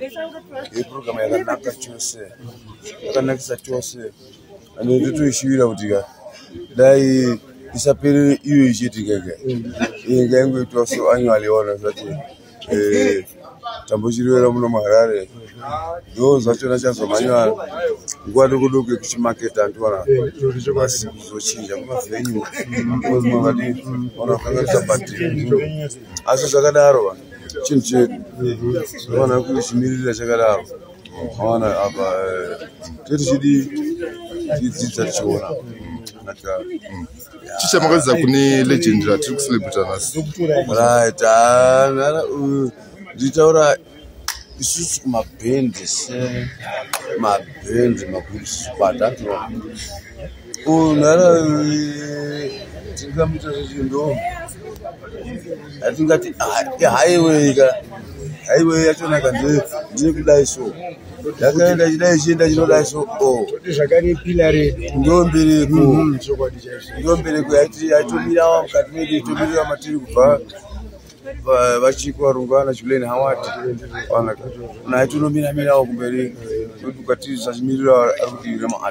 Iprogram yakanaka chose, yakanakisa chose, ande ndotoishuvira kuti ka dai isaperere iyo ichiitika ka, iye ngaingoitwa so annually. Ona zvati tambochirivera muno muHarare, ndo zvachona chazomhanywa nguva doko doko yekuchimaketa, andiona asi kuzochinja kumavenue vati ona kukanganisa, but asi zvakadaro va chinhu chedu tinofanira kuchimirira chakadaro. Ona apa tetichidi tichidzidza, tichiona naka. Chii chamakadzidza kune legend ratiri kucelebrata nhasi? Right, nditaura isusu kumabhendi, semabhendi makuru isusu kwata nhara tingamuita sechindo hatingati highway ka, highway yachonaka ndekudai, so yakaenda chidai, chienda chinodai, so o zvakare pillar redu. Ndo mbereko. Chokwadi chaizvo. Ndo mbereko yaitomirawo mukati medu, itomirira matiri kubva vachikwa varungu vana Julian Howard naitonomiramirawo kumberi ukati zvachimirira ari kuti rema.